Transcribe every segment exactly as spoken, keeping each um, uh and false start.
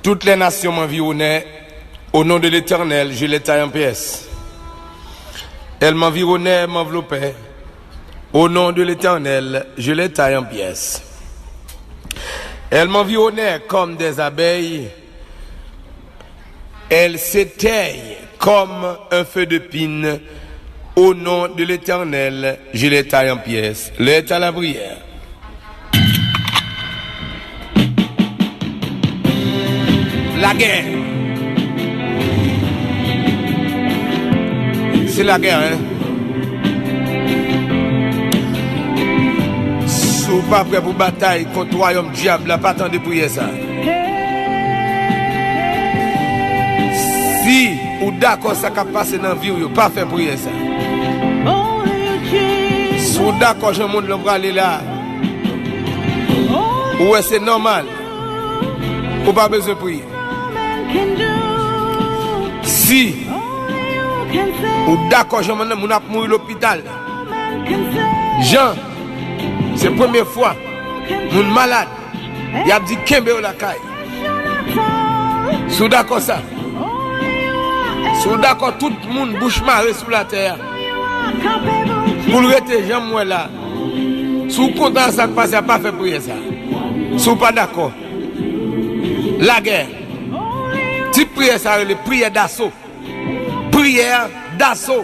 Toutes les nations m'environnaient, au nom de l'Éternel, je les taille en pièces. Elles m'environnaient, m'enveloppaient, au nom de l'Éternel, je les taille en pièces. Elles m'environnaient comme des abeilles, elles s'éteignent comme un feu de pin, au nom de l'Éternel, je les taille en pièces. Lè ta la priyè. Lagè. Se lagè, en. Si w pa prè pou batay kont wayòm dyab la, pa tande priyè sa. Si ou dakò sa k ap pase nan vi w yo, pa fè priyè sa. Si w dakò jan mond lan prale la, ou wè se nòmal, ou pa bezwen priye. Si ou dakò jan moun ap mouri lopital, jan se premye fwa moun malad, y ap di kenbe yo lakay. Si w dakò sa, si w dakò tout moun bouch mare sou latè a, pou l rete jan m wè la, si w kontan sa k pase a, pa fè priyè sa. Si w pa dakò, lagè. Tip priyè sa rele priyè daso. Priyè daso.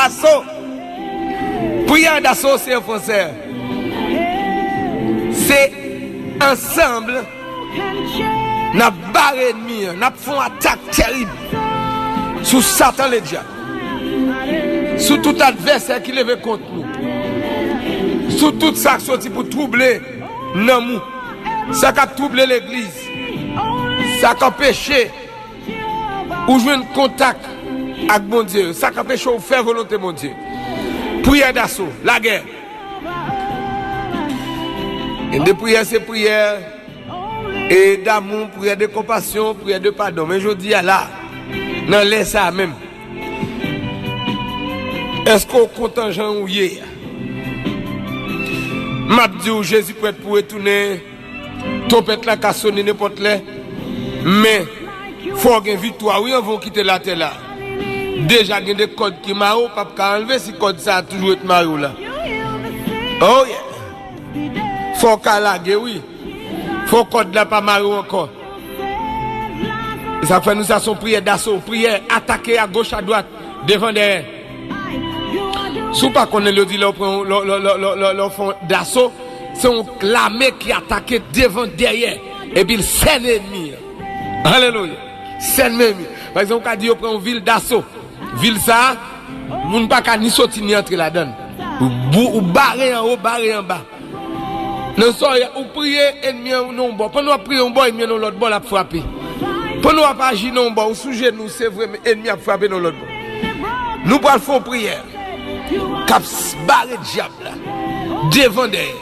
Aso. Priyè daso se an fransè. Se ansanm n ap bare ènmi an, n ap fè yon atak tèrib sou Satan Ledyab, sou tout advèsè ki leve kont nou, sou tout sa k soti pou twouble nanm ou, sa k ap twouble legliz, sa k anpeche ou jwenn kontak ak Bondye, sa k anpeche w fè volonte Bondye. Priyè daso, lagè. Gen de priyè, se priyè e damou, priyè de konpasyon, priyè de padon. Men jodi a la, nan lè sa a menm, èske w kontan jan ou ye a? M ap di w, Jezi prèt pou retounen. Twonpèt la ka sone nenpòt lè. Men, fò w gen viktwa, wi, anvan w kite latè la. Deja gen de kòd ki mare w, p ap ka anlve si kòd sa a toujou ret mare w la. Oh, yeah. Fò w ka lage, wi. Fò kòd la pa mare w ankò. E sa k fè nou sa se yon priyè daso, priyè atake agoch, adwat, devan, dèyè. Si w pa konnen l, yo di lè w pran, lè, lè, lè, lè, lè, lè w fè yon daso, se yon lame ki atake devan, dèyè, epi l sènen ènmi an. Alelouya. Sènen ènmi. Pa egzanp, ou ka di yo pran yon vil daso. Vil sa a, moun pa ka ni soti ni antre ladan l. Ou bou-, ou bare anwo, bare anba. Nan sa w ye a, ou priye, ènmi an nan yon bò. Pandan w ap priye yon bò, ènmi an nan yon lòt bò, l ap frape. Pandan w ap aji nan yon bò, ou sou jenou, se vre, men ènmi ap frape nan yon lòt bò. Nou pral fè yon priyè k ap s-, bare dyab la devan, dèyè,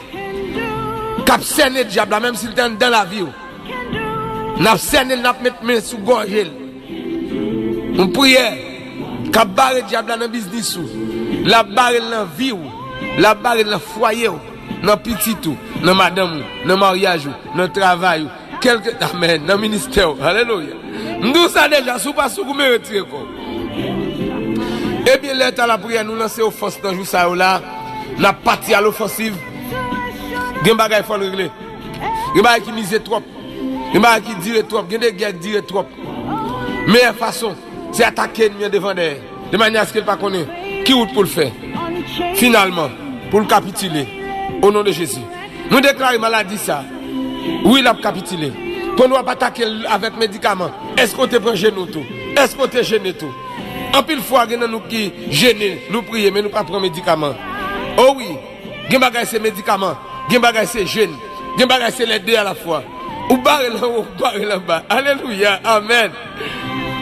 k ap sènen dyab la, menm si l te anndan lavi w. N ap sènen l, n ap met men sou gòje l. Yon priyè k ap bare dyab la nan biznis ou. L ap bare l nan vi w. L ap bare l nan fwaye w, nan pitit ou, nan madanm ou, nan maryaj ou, nan travay ou. Kèlke, amèn, nan ministè w. Alelouya. M di w sa deja, si w pa sou goumen, retire kò w. Ebyen, lè ta lapriyè, nou lanse ofans nan jou sa yo la. N ap pati a lofansiv. Gen bagay fò n regle. Gen bagay ki mize twòp. Gen bagay ki dire twòp. Gen de gè k dire twòp. Meyè fason, se atake ènmi an devan, dèyè, de manyè aske l pa konnen ki wout pou l fè. Finalman, pou l kapitile. O non de Jezi. Nou deklare maladi sa. Wi, l ap kapitile. Pandan w ap atake l avèk medikaman, èske w te pran jene w tou? Èske w te jene tou? Anpil fwa, gen nan nou ki jene, nou priye, men nou pa pran medikaman. O wi, gen bagay se medikaman, gen bagay se jèn, gen bagay se lè de alafwa. Ou bare l anwo, ou bare l anba. Alelouya, amèn.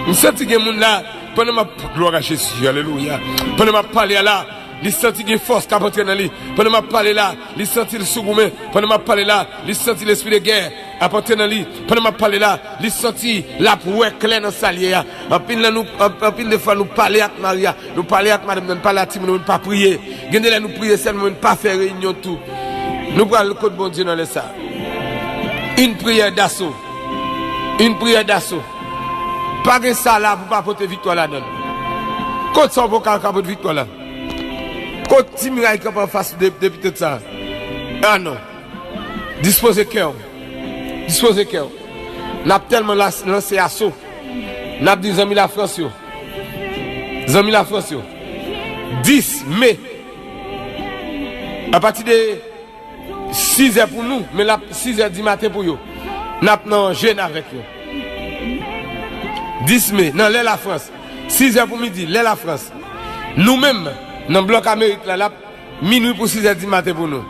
M santi gen moun la, pandan m ap, glwa a Jezi, alelouya. Pandan m ap pale a la, li santi gen fòs k ap antre nan li. Pandan m ap pale la, li santi l sou goumen. Pandan m ap pale la, li santi lespri de gè ap antre nan li. Pandan m ap pale la, li santi l ap wè klè nan sa l ye a. Anpil nan nou, anp-, anpil de fwa, nou pale ak mari a, nou pale ak madanm nan, nou pale ak timoun yo, nou pa priye. Gen de lè nou priye sèlman, men nou pa fè reyinyon tou. Nou pral kot Bondye nan lè sa a. Une prière d'assaut. Une prière d'assaut. Pa gen sa la pou pa pote viktwa ladan l. Kot sa w poko ka pote viktwa la? Kot ti miray kanpe anfas de, de pitit sa? Ah non. Dispoze kè w. Dispoze kè w. N ap tèlman las-, lanse aso. N ap di zanmi Lafrans yo. Zanmi Lafrans yo. Dis me. Apati de sizè pou nou, men l ap sizè di maten pou yo. N ap nan jèn avèk yo. Dis me, nan lè Lafrans. Sizè pou midi, lè Lafrans. Nou menm, nan blòk Amerik la, l ap minwi pou sizè di maten pou nou.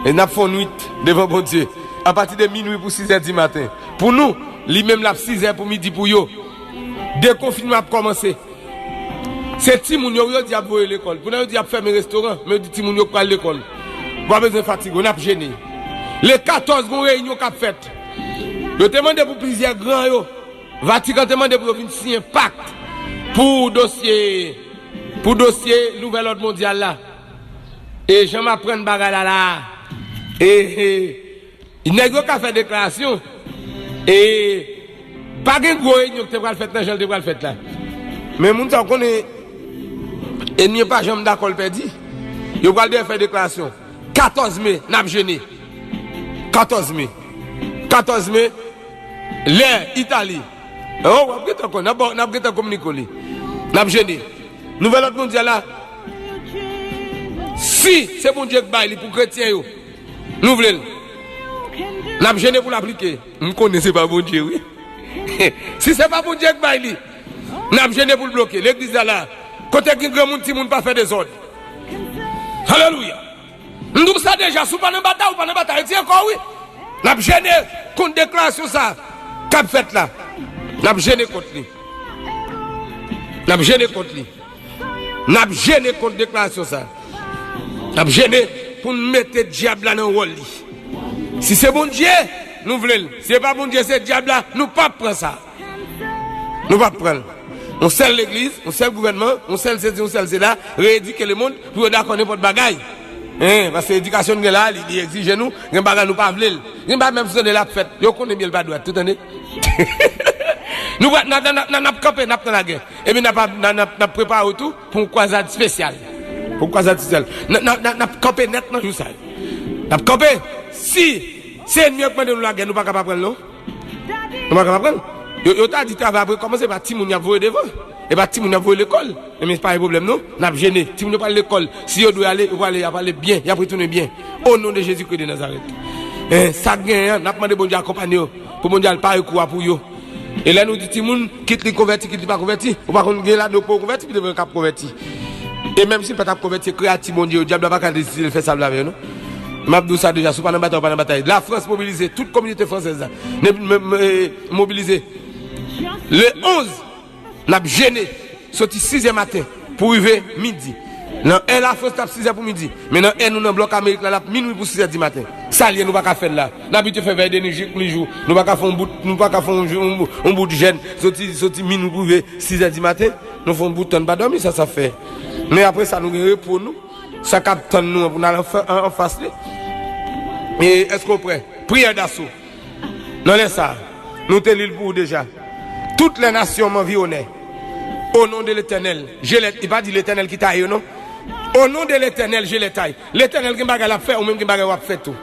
E n ap fè yon nwit devan Bondye. Apati de minwi pou sizè di maten. Pou nou, li menm l ap sizè pou midi pou yo. Dekonfinman ap kòmanse. Se timoun yo, yo di ap voye lekòl. Pou nan yo di ap fèmen restoran, men yo di timoun yo pral lekòl. Ou pa bezwen fatige, n ap jene. Le katòz, gon reyinyon k ap fèt. Yo te mande pou plizyè gran yo. Vatikan te mande pou yo vin siyen pak pou dosye, pou dosye nouvèl òd mondyal la. E jan m aprann bagay la la. E, e, nèg yo ka fè deklarasyon. E pa gen gwo reyinyon ki te pral fèt nan jan l te pral fèt la. Men moun sa w konnen, ènmi an pa janm dakò l pèdi. Yo pral dèyè fè deklarasyon. Katòz me, n ap jene. Katòz me. Katòz me, lè Itali. Oh, w ap gentan konn, n ap, n ap gentan kominike w li. N ap jene. Nouvèl òd mondyal la, si se Bondye k bay li pou kretyen yo, nou vle l. N ap jene pou l aplike. M konnen se pa Bondye, wi. Si se pa Bondye k bay li, n ap jene pou l bloke. Legliz la la, kote gen granmoun, timoun pa fè dezòd. Alelouya. M di w sa deja, si w pa nan batay, ou pa nan batay. Retire kò w, wi. N ap jene kont deklarasyon sa k ap fèt la. N ap jene kont li. N ap jene kont li. N ap jene kont deklarasyon sa. N ap jene pou n mete dyab la nan wòl li. Si se Bondye, nou vle l. Si se pa Bondye, se dyab la, nou p ap pran sa. Nou p ap pran l. Yon sèl legliz, yon sèl gouvènman, yon sèl sesi, yon sèl sela, rééduquer le monde pou yo dakò nenpòt bagay. Hein, paske edikasyon n gen la, li, li egzije nou, gen bagay nou pa vle l. Gen bagay menm si w tande l ap fèt, yo konnen byen l pa dwat, tou tande. Nou pral, n ap, n ap, n ap, n ap kanpe, n ap nan lagè. Epi n ap, n ap, n ap, n ap prepare w tou pou yon kwazad espesyal. Pou yon kwazad espesyal. N, n, n, n ap kanpe nèt nan jou sa yo. N ap kanpe. Si se ènmi an k mande nou lagè, nou pa ka pa pran l non. Nou pa ka pa pran l. Yo, yo ta di travay ap rekòmanse, pa timoun y ap voye devan. E pa timoun y ap voye lekòl. Ebyen, se pa yon pwoblèm non. N ap jene. Timoun yo pral lekòl. Si yo dwe ale, yo prale, y ap ale byen. Y ap retounen byen. O non de Jezikri de Nazarèt. Eh, sa k genyen an, n ap mande Bondye akonpanye yo. Pou Bondye al pare kou a pou yo. E lè nou di timoun, kit li konvèti, kit li pa konvèti, ou pa konn gen ladan yo poko konvèti, pi devan yo k ap konvèti. E menm si l pa t ap konvèti, se kreyati Bondye yo, dyab la pa ka deside l fè sa l vle avè yo non. M ap di w sa deja, si w pa nan batay, ou pa nan batay. Lafrans mobilize, tout kominote fransèz la. Ne, me, me, eh, mobilize. Le onz, n ap jene, soti sizè maten pou rive midi. Nan è Lafrans, l ap sizè pou midi. Men nan è nou nan blòk Amerik la, l ap minwi pou sizè di maten. Sa l ye, nou pa ka fè l la. N abitye fè vèy de nwi jik mi jou. Nou pa ka fè yon bout, nou pa ka fè yon, yon, yon bout jèn. Soti, soti minwi pou rive sizè di maten. Nou fè yon bout tan, n pa dòmi, sa, sa fè. Men apre sa, nou gen repo nou. Sa k ap tann nou an pou n al anfa-, an, anfas li. E èske w prè? Priyè daso. Nan lè sa a, nou te li l pou ou deja. Toutes les nations m'environnèrent. Au nom de l'Éternel, je les, li pa di Letènèl ki taye yo non. Au nom de l'Éternel, je les taille. Letènèl gen bagay l ap fè, ou menm gen bagay w ap fè tou.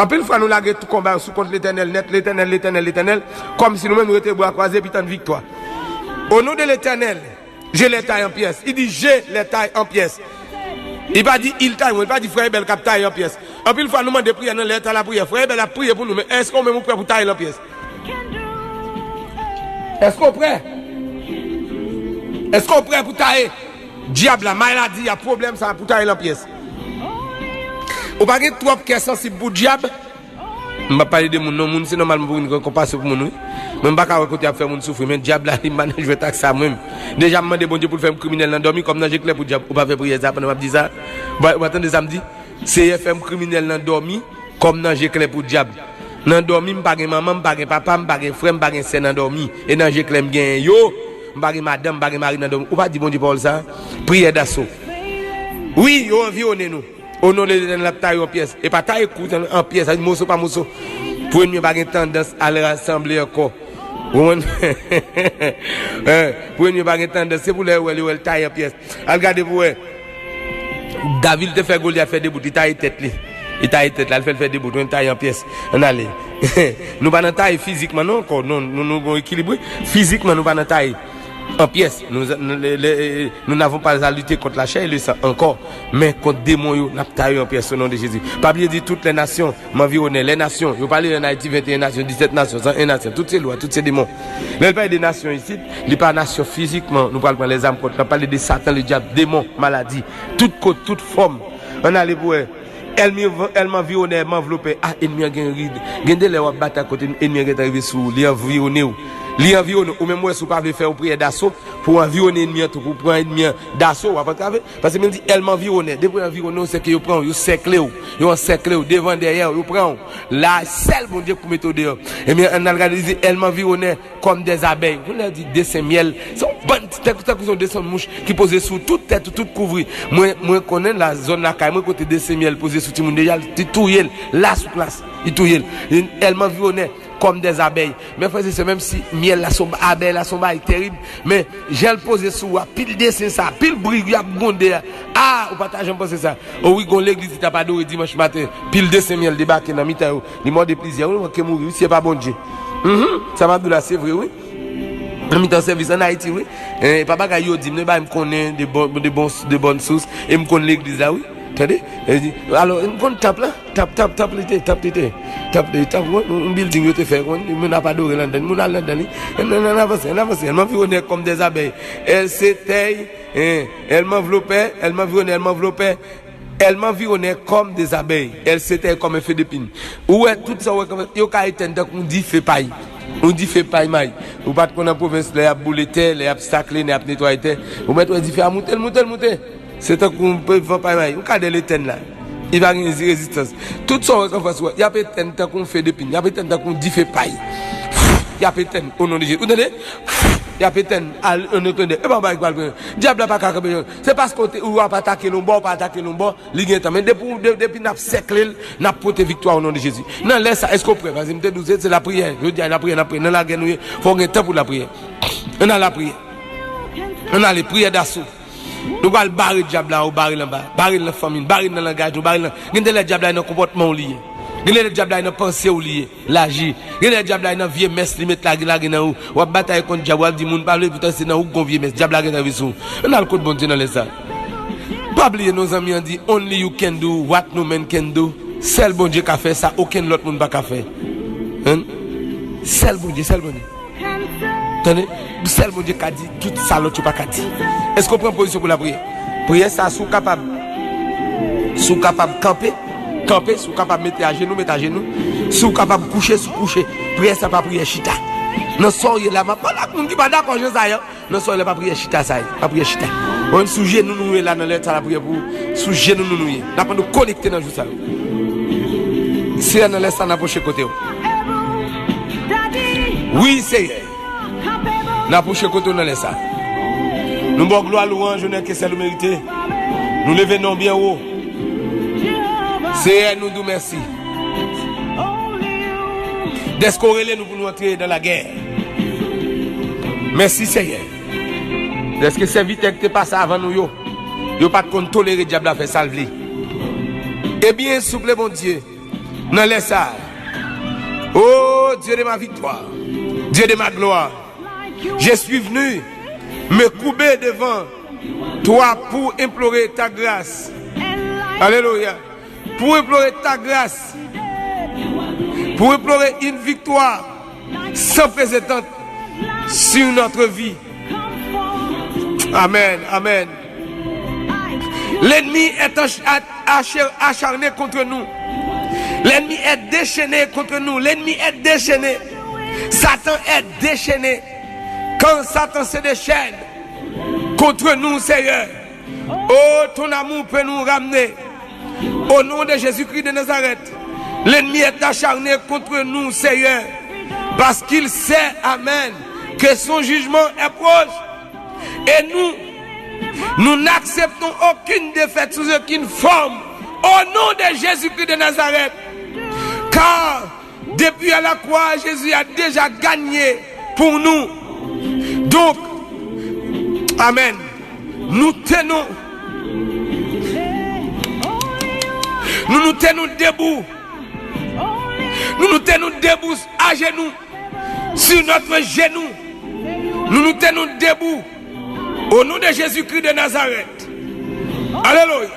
Anpil fwa nou lage tout konba yo sou kont Letènèl nèt, Letènèl, Letènèl, Letènèl, kòmsi nou menm nou rete bra kwaze epi tann viktwa. Au nom de l'Éternel, je les taille en pièces. Li di, je les taille en pièces. Li pa di, il taille, li pa di frè Ebèl k ap taye an pyès. Anpil fwa nou mande priyè nan lè tan lapriyè. Frè Ebèl ap priye pou nou, men èske ou menm ou prè pou taye l an pyès? Èske w prè? Èske w prè pou taye dyab la, maladi a, pwoblèm sa a, pou taye l an pyès? Ou pa gen twòp kè sansib pou dyab? M p ap pale de moun non, moun se nòmalman pou vin gen konpasyon pou moun wi. Mwen m pa ka wè kote y ap fè moun soufri, men dyab la li m pa nan jwèt ak sa mwen. Deja m mande Bondye pou l fè m kriminèl nan dòmi, kòm nan je klè pou dyab. Ou pa fè priyè sa pandan m ap di sa? Ou pa, ou pa tande sa m di? Seyè fè m kriminèl nan dòmi, kòm nan je klè pou dyab. Nan dòmi m pa gen manman, m pa gen papa, m pa gen frè, m pa gen sè nan dòmi. E nan je klè m genyen yo. M pa gen madanm, m pa gen mari nan dòmi. Ou pa di Bondye pawòl sa? Priyè daso. Wi, yo anviwonnen nou. O non de Letènèl, n ap taye w an pyès. E pa taye kou an pyès, sa di moso pa moso. Pou ènmi an pa gen tandans al rasanble ankò. Ou konprann? Eh, pou ènmi an pa gen tandans, se pou lè yo wè l, yo wè l taye an pyès. Al gade pou wè. David te fè Golyat fè debout, li taye tèt li. Li taye tèt la, li fè l fè debout, men taye an pyès. Ann ale. Nou pa nan taye fizikman non ankò. Non, nou, nou gon ekilib, wi. Fizikman, nou pa nan taye an pyès. Nous, nous, les, les, nous n'avons pas à lutter contre la chair et le sang encore, mais contre démon yo, n ap taye yo an pyès au nom de Jésus. Pa bliye di toutes les nations m'environnaient. Les nations, yo pale ann Ayiti, venteyen nasyon, disèt nasyon, san en nasyon, tout se lwa, tout se demon. Lè l pale de nasyon isit, li pa nasyon fizikman, nou pral pran lèzam kont, l ap pale de Satan, le diable, demon, maladi, tout kot, tout fòm. Ann ale pou wè. Ènmi, ènmi anviwone, ènmi anvlope. Ah, ènmi an gen rid. Gen de lè w ap batay kote ènmi an gentan rive sou ou. Li anviwone w. Li anviwone w. Ou menm ou wè si w pa vle fè yon priyè daso pou w anviwone ènmi an tou, pou w pran ènmi an daso, w ap antrave. Paske men di ènmi anviwone. Depi yo anviwone w, se ke yo pran w, yo sèkle w. Yo ansèkle w, devan, dèyè w, yo pran w. La, sèl Bondye k pou mete w deyò. Ebyen, ann al gade, li di ènmi anviwone kòm dèzabèy. Kounye a di desen myèl. Se yon bann ti, tankou, tankou se yon desen mouch ki poze sou tout tèt ou, tout kouvri. Mwen, mwen konnen la, zòn lakay mwen kote desen myèl poze sou timoun deja, li touye l, la sou plas, li touye l. Ènmi anviwone kòm dèzabèy. Men frè e sè, menm si myèl la se yon, abèy la se yon bagay terib, men jan l poze sou ou a, pil desen sa, pil bri y ap gwonde a, a, ou pa ta janm panse sa. O wi, gon legliz ki t ap adore dimanch maten, pil desen myèl debake nan mitan yo. Li mòde plizyè, wi, manke mouri, wi, si se pa Bondye. Mhm, sa m ap di w la, se vre, wi. Nan mitan sèvis ann Ayiti, wi. E pa bagay yo di m, non, e bagay m konnen de bon, de bon, de bòn sous, e m konn legliz la, wi. Tande? E di, alò, m konn tanp lan, tanp, tanp, tanp li te, tanp li te. Tanp li, tanp, yon, yon bilding yo te fè, yon, moun ap adore anndan, moun al anndan li. Ann, ann, ann avanse, ann avanse, ènmi anviwone kòm dèzabèy. Èl se tèy, en, èl m anvlope, èl m anviwone, èl m anvlope. Elle m'environnait comme des abeilles. Elle s'éteignait comme un feu d'épine. Ou wè, tout sa ou wè kòm yo ka etèn tankou yon dife pay. Yon dife pay may. Ou pa t konn nan pwovens, lè y ap boule tè, lè y ap sakle, lè y ap netwaye tè. Ou mèt wè dife a moute, l moute, l moute. Se tankou yon van pay may. Ou ka dèyè l etèn la. Li pa gen rezistans. Tout sa ou wè k anfas ou, y ap etèn tankou yon feu d'épine. Y ap etèn tankou yon dife pay. Y ap etèn, o non de Jezi. Ou tande? Y ap etèn, al, o non de Jezi. E pa yon bagay ki pral pran. Dyab la pa ka kanpe. Se paske ou te, ou ap atake l yon bò, ou pa atake l yon bò. Li gen tan. Men depi, de, depi n ap sèkle l, n ap pote viktwa o non de Jezi. Nan lè sa, èske w prè? Paske m te di w, se, se lapriyè. Jodi a, lapriyè, n ap priye. Nan lagè nou ye, fò w gen tan pou lapriyè. Ann al lapriyè. Ann ale, priyè daso. Nou pral bare dyab la, ou bare l anba. Bare l nan fanmi n, bare l nan langaj nou, bare l nan. Gen de lè dyab la nan konpòtman w li ye. Gen de lè dyab la nan panse w li ye. L aji. Gen lè dyab la nan vye mès li met lage, lage nan ou. W ap batay kont dyab, w ap di moun pa vle, poutan se nan ou k gon vye mès. Dyab la gentan vin sou ou. Ann al kot Bondye nan lè sa. Pa bliye non, zanmi an di, "Only you can do what no man can do." Sèl Bondye ka fè sa okenn lòt moun pa ka fè. Hen? Sèl Bondye, sèl Bondye. Tande? Sèl Bondye ka di tout sa lòt yo pa ka di. Èske w pran pozisyon pou lapriyè? Priyè sa, si w kapab, si w kapab kanpe, kanpe, si w kapab mete ajenou, mete ajenou. Si w kapab kouche, si w kouche. Priyè sa pa priyè chita. Nan sa w ye la, m ap pale ak moun ki pa dakò jan sa ye. Nan sa w ye la, pa priyè chita sa ye. Pa priyè chita. Ou menm sou jenou nou ye la, nan lè sa lapriyè pou ou. Sou jenou nou nou ye. N ap mande w konekte nan jou sa yo. Seyè, nan lè sa n apwoche kote w. Wi, Seyè. N apwoche kote w nan lè sa. Nou ba w glwa, lwanj, onè ke sèl ou merite. Nou leve non w byen wo. Seyè, nou di w mèsi. Dèske w rele nou pou nou antre nan lagè. Mèsi, Seyè. Dèske sèvitè ki te pase avan nou yo, yo pa t konn tolere dyab la fè sa l vle. Ebyen, souple Bondye, nan lè sa a, oh Dieu de ma victoire, Dieu de ma gloire, je suis venu me courber devant toi pour implorer ta grâce. Alléluia. Pour implorer ta grâce. Pour implorer une victoire sans précédent sur notre vie. Amen, amen. L'ennemi est ach- a- acher- acharné contre nous. L'ennemi est déchaîné contre nous. L'ennemi est déchaîné. Satan est déchaîné. Quand Satan se déchaîne contre nous, Seigneur, oh, ton amour peut nous ramener. Au nom de Jésus-Christ de Nazareth, l'ennemi est acharné contre nous, Seigneur, parce qu'il sait, amen, que son jugement est proche. Et nous, nous n'acceptons aucune défaite sous aucune forme. Au nom de Jésus-Christ de Nazareth, car Depi a la kwa, Jezi a deja ganye pou nou. Donk, amèn. Nou te nou, nou nou te nou debou. Nou nou te nou debou ajenou, sur notre genou. Nou nou te nou debou. Au nom de Jésus-Christ de Nazareth. Alléluia.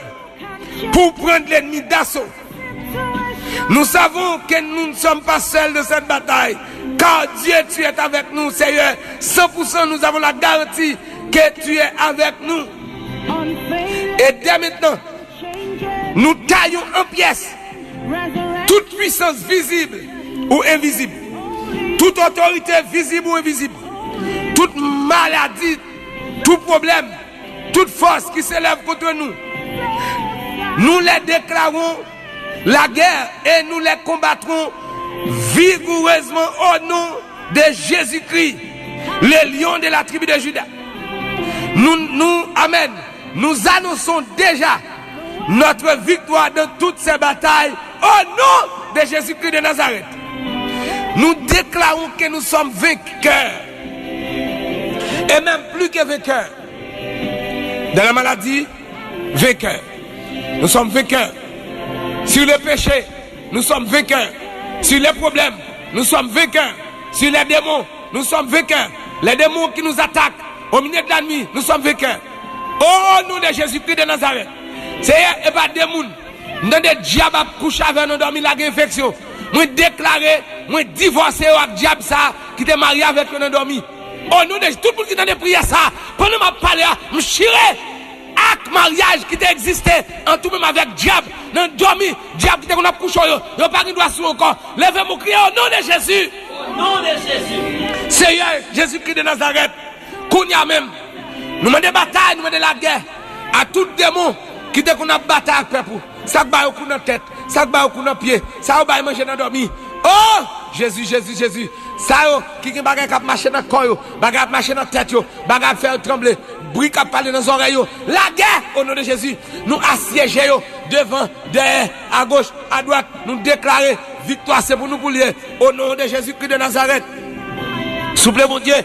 Pour prendre l'ennemi d'assaut. Nous savons que nous ne sommes pas seuls de cette bataille, car Dieu, tu es avec nous, Seigneur. Cent pour cent, nous avons la garantie que tu es avec nous. Et dès maintenant, nous taillons en pièces toute puissance visible ou invisible, toute autorité visible ou invisible, toute maladie, tout problème, toute force qui s'élève contre nous, nous les déclarons la guerre et nous les combattrons vigoureusement au nom de Jésus-Christ, le lion de la tribu de Juda. Nous, nous, amen. Nous annonçons déjà notre victoire dans toutes ces batailles au nom de Jésus-Christ de Nazareth. Nous déclarons que nous sommes vainqueurs et même plus que vainqueurs. Dans la maladie, vainqueurs. Nous sommes vainqueurs. Sur le péché, nous sommes vainqueurs. Sur les problèmes, nous sommes vainqueurs. Sur les démons, nous sommes vainqueurs. Les démons qui nous attaquent au milieu de la nuit, nous sommes vainqueurs. Au nom de Jésus-Christ de Nazareth. Seyè, e pa de moun. M tande dyab ap kouche avè yo nan dòmi, lage enfeksyon. Mwen deklare, mwen divòse yo ak dyab sa a ki te marye avèk yo nan dòmi. O non de Jezi, tout moun ki tande priyè sa a, pandan m ap pale a, m chire ak maryaj ki te egziste ant ou menm avèk dyab nan dòmi, dyab ki te konn ap kouche yo, yo pa gen dwa sou yo ankò. Leve men w, kriye o non de Jezi. O non de Jezi. Seyè Jezikri de Nazarèt, kounye a menm, nou mande batay, nou mande lagè a tout demon ki te konn ap batay ak pèp ou. Sa k ba yo kou nan tèt, sa k ba yo kou nan pye, sa yo bay manje nan dòmi. O Jezi, Jezi, Jezi. Sa yo ki gen bagay k ap mache nan kò yo, bagay ap mache nan tèt yo, bagay ap fè yo tranble, bri k ap pale nan zòrèy yo. Lagè, o non de Jezi, nou asyeje yo devan, dèyè, agoch, adwat. Nou deklare viktwa se pou nou pou l ye, o non de Jezikri de Nazarèt. Souple Bondye,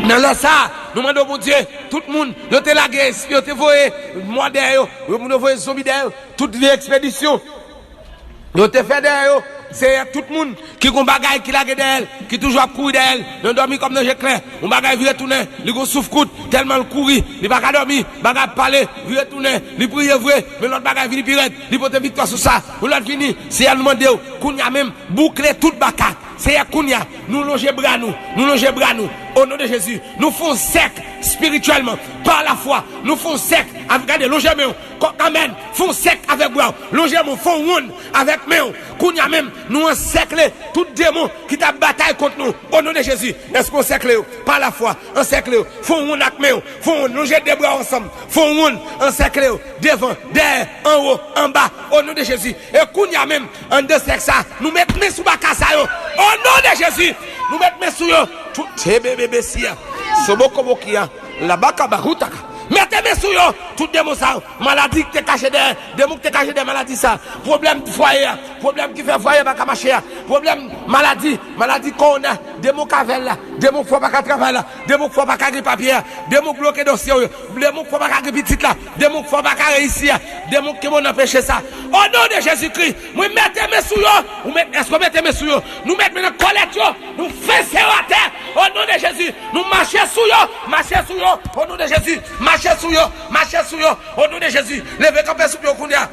nan lè sa a, nou mande w Bondye, tout moun yo te lage, yo te voye mò dèyè yo, yo moun yo voye zonbi dèyè yo, tout vye ekspedisyon yo te fè dèyè yo, Seyè, tout moun ki gon bagay ki lage dèyè l, ki toujou ap kouri dèyè l, nan dòmi kòm nan je klè, yon bagay vire tounen, li gon souf kout, tèlman l kouri, li pa ka dòmi, bagay ap pale, vire tounen, li priye vre, men lòt bagay vini pi rèd, li pote viktwa sou sa, yon lòt vini, Seyè, nou mande w, kounye a menm, boukle tout baka, Seyè, kounye a, nou lonje bra nou, nou lonje bra nou, o non de Jezi, nou fè yon sèk espirityèlman, pa lafwa, nou fè yon sèk, gade, lonje men w, Kò, amèn. Fè yon sèk avèk bra w. Lonje men w, fè yon wonn avèk men w. Kounye a menm, nou ansèkle tout demon ki t ap batay kont nou. O non de Jezi, èske w ansèkle yo? Pa lafwa, ansèkle yo. Fè yon wonn ak men w. Fè yon wonn, lonje de bra w ansanm. Fè yon wonn, ansèkle yo. Devan, dèyè, anwo, anba. O non de Jezi. E kounye a menm, anndan sèk sa, nou met men sou baka sa yo. O non de Jezi, nou met men sou yo. Tout, tebebebe siya. Sobokobokiya. Labaka barutaka. Mete men sou yo. Tout demon sa yo. Maladi ki te kache dèyè. Demon ki te kache dèyè maladi sa. Pwoblèm fwaye a. Pwoblèm ki fè fwaye pa ka mache a. Pwoblèm maladi. Maladi kowona. Demon kavèl la. Demon k fè w pa ka travay la. Demon k fè w pa ka gen papye a. Demon k bloke dosye w yo. Demon k fè w pa ka gen pitit la. Demon k fè w pa ka reyisi a. Demon ki kenbe w nan peche sa. O non de Jezikri, mwen mete men sou yo. Ou met, èske w mete men sou yo? Nou met men nan kòlèt yo. Nou fese yo atè. O non de Jezi. Nou mache sou yo. Mache sou yo. O non de Jezi. Mache sou yo. Mache sou yo. O non de Jezi. Leve kanpe sou pye w kounye a.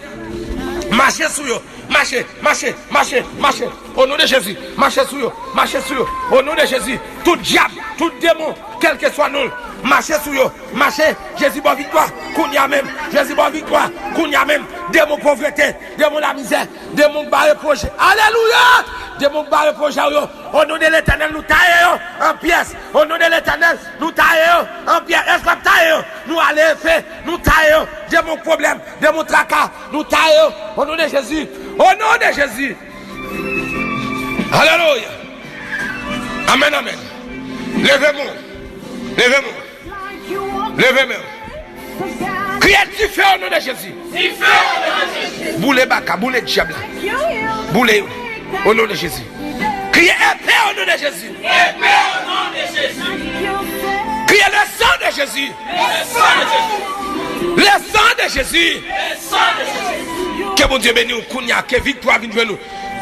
Mache sou yo. Mache, mache, mache, mache. O non de Jezi. Mache sou yo. Mache sou yo. O non de Jezi. Tout dyab, tout demon, kèlkeswa non l. Mache sou yo. Mache. Jezi ba w viktwa. Kounye a menm. Jezi ba w viktwa. Kounye a menm. Demon povrete. Demon lamizè. Demon k bare pwojè. Alelouya! Demon k bare pwojè w yo. O non de Letènèl, nou taye yo an pyès. O non de Letènèl, nou taye yo an pyès. Èske w ap taye yo? Nou ale epe, nou taye yo. Demon pwoblèm, demon traka, nou taye yo. O non de Jezi. O non de Jezi. Alelouya. Amèn, amèn. Leve men w. Leve men w. Leve men w. Kriye dife o non de Jezi. Dife o non de Jezi. Boule baka, boule dyab la. Boule yo. Au nom de Jésus. Kriye epe au nom de Jésus. Epe au nom de Jésus. Kriye le sang de Jésus. Le sang de Jésus. Le sang de Jésus. Le sang de Jésus. Ke Bondye beni w kounye a, ke viktwa vin jwenn ou.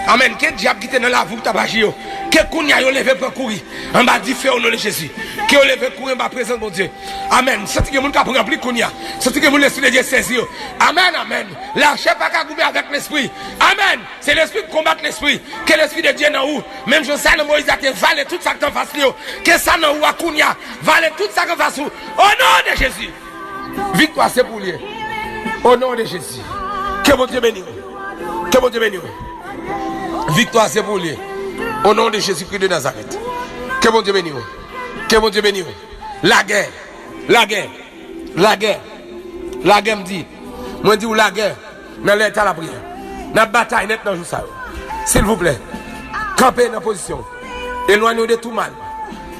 Amèn. Ke dyab ki te nan lavi w k t ap aji yo, ke kounye a yo leve pran kouri anba dife au nom de Jésus. Ke yo leve kouri anba prezans Bondye. Amèn. Santi gen moun k ap ranpli kounye a. Santi gen moun Lespri de Dye sezi yo. Amèn, amèn. Lachè pa ka goumen avèk lespri. Amèn. Se lespri k konbat lespri. Ke Lespri de Dye nan ou. Menm jan sa nan Moyiz la te vale tout sa k t anfas li yo. Ke sa nan ou a kounye a vale tout sa k anfas ou. O non de Jezi. Viktwa se pou li ye. O non de Jezi. Ke Bondye beni w. Ke Bondye beni w. Viktwa se pou li ye. O non de Jezikri de Nazarèt. Ke Bondye beni w. Ke Bondye beni w. Lagè. Lagè. Lagè. Lagè, m di. Mwen di w lagè. Nan lè ta lapriyè. N ap batay nèt nan jou sa yo. Silvouplè, kanpe nan pozisyon w. Elwanye w de tou mal.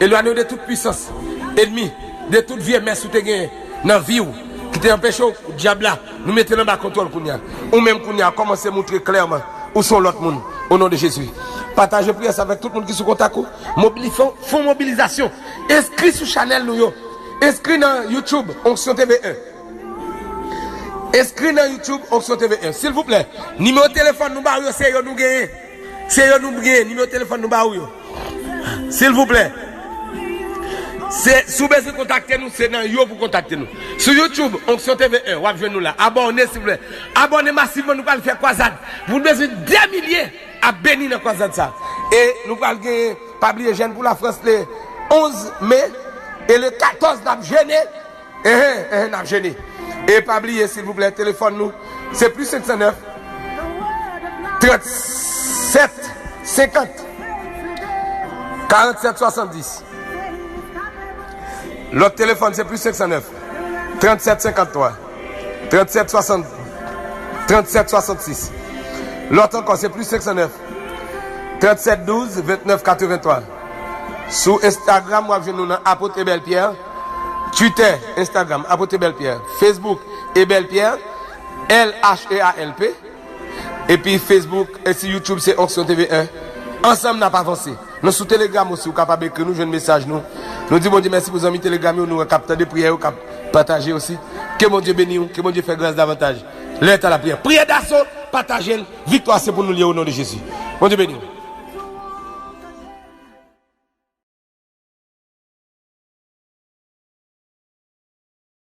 Elwanye w de tout pwisans ènmi, de tout vye mès ou te genyen nan vi w ki te anpeche w, dyab la, nou mete l anba kontwòl kounye a. Ou menm kounye a, kòmanse moutre klèman ou se yon lòt moun. O non de Jezi. Pataje priyè sa avèk tout moun ki sou kontak ou. Mobili-, fè, fè yon mobilizasyon. Enskri sou chanèl nou yo. Enskri nan YouTube, Onksyon T V en. Enskri nan YouTube Onksyon T V en. Silvouplè, nimewo telefòn nou ba w yo, se yo nou genyen. Se yo nou genyen, nimewo telefòn nou ba w yo. Silvouplè. Se, si w bezwen kontakte nou, se nan yo pou kontakte nou. Sou YouTube, Onksyon T V en, w ap jwenn nou la. Abòne, silvouplè. Abòne masivman, nou pral fè kwazad. Nou bezwen de milye ap beni nan kwazad sa. E nou pral genyen, pa bliye, jèn pou Lafrans le onz me, e le katòz n ap jene. Ehe, ehe, n ap jene. E pa bliye, silvouplè, telefòn nou, se plis senk san nèf, trant sèt senkant, karant sèt swasanndis. Lòt telefòn, se plis senk san nèf, trant sèt senkant twa, trant sèt swasant, trant sèt swasannsis. Lòt ankò, se plis senk san nèf, trant sèt douz, vennèf katrevenntwa. Sou Instagram, w ap jwenn nou nan Apot Ebel Pierre. Twitter, Instagram, Apot Ebel Pierre. Facebook, Ebel Pierre, L H E A L P. Epi Facebook, e si YouTube, se Onksyon T V en. Ansanm, n ap avanse. Nou sou Telegram osi, ou kapab ekri nou, jwenn mesaj nou. Nou di Bondye mèsi pou zanmi Telegram yo, nou wè k ap tande priyè yo, k ap pataje osi. Ke Bondye beni w, ke Bondye fè gras davantaj. Lè ta lapriyè. Priyè daso, pataje l. Viktwa se pou nou l ye, o non de Jezi. Bondye beni w.